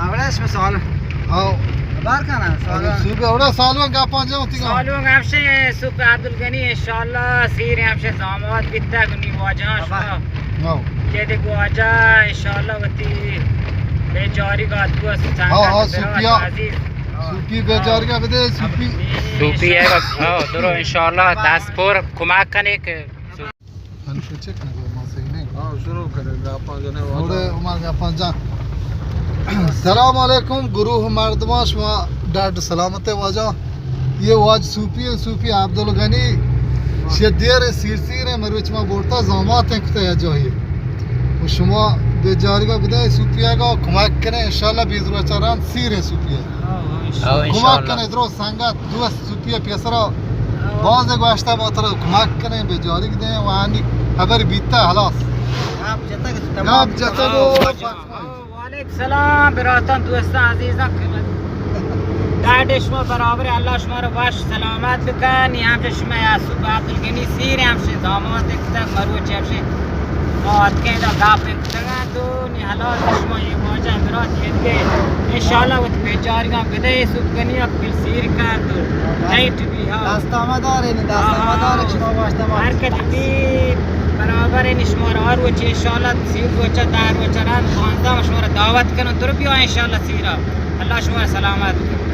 اوڑا اسم سال۔ ہاں۔ بار کنا سال۔ سوبی اوڑا سالوں گپاں جاؤں تیگا۔ سالوں ہمشے سوپ عبدالغنی انشاءاللہ سیر ہمشے زامات بیتا گنی واجہ شما۔ ہاں۔ یہ دے واجہ انشاءاللہ وتی بے جاری گا دو است۔ ہاں، ہاں، سوپیا۔ عزیز۔ سوپی بے جاری گا بدے، سوپی۔ سوپی ہے، ہاں، درو انشاءاللہ دست پر کمک کنے کہ انشو چک نگو ما صحیح نہیں۔ ہاں، شروع کرے، گپاں جنے واجہ۔ اوڑے عمر گپاں جان۔ سلام علیکم، گروہ مردمان، شما ڈاڈ سلامت واجہ۔ یہ واج سوپی ہیں، سوپی عبدالغنی۔ شی دیر سیر سیر ہیں، مروچ ما بورتا زامات ہیں کتے یا جاہی۔ و شما بے جارگا بدے سوپی گا کمک کنے، انشاءاللہ بیز روچا ران سیر ہیں سوپی۔ ہاں، ہاں، انشاءاللہ۔ کمک کنے درو سنگت، دوست سوپی پیسرا باز گوشتا ما ترا کمک کنیں، بے جاریگ دیں و آنی خبر بیتا، خلاص۔ گپ جتا کہ تمام۔ گپ جتا گو۔ وعلیکم السلام براتان، دوستان، عزیزان۔ ڈاڈ شما برابر، اللہ شما رو وش سلامت بکن۔ یہ ہمشہ شما یاسوب عبدالغنی سیر، ہمشہ زامات کتگ، مروچ ہمشہ ما آتکیں دا گپ کتگاں تو نی حلال شما یہ واجہ برات یہ دے۔ انشاءاللہ وت بیچارگاں بدے سوپ کنی اب بل سیر کن تو نیٹ بھی ہاں۔ دست آمدار ہے، دست آمدار ہے، شما واسطہ ما۔ ہر کدی بھی برابر ہے، شما را ہر وچ انشاءاللہ سیر وچ دار وچ ران پانزدہ شما را دعوت کنو تو بیا انشاءاللہ سیرا۔ اللہ شما سلامت۔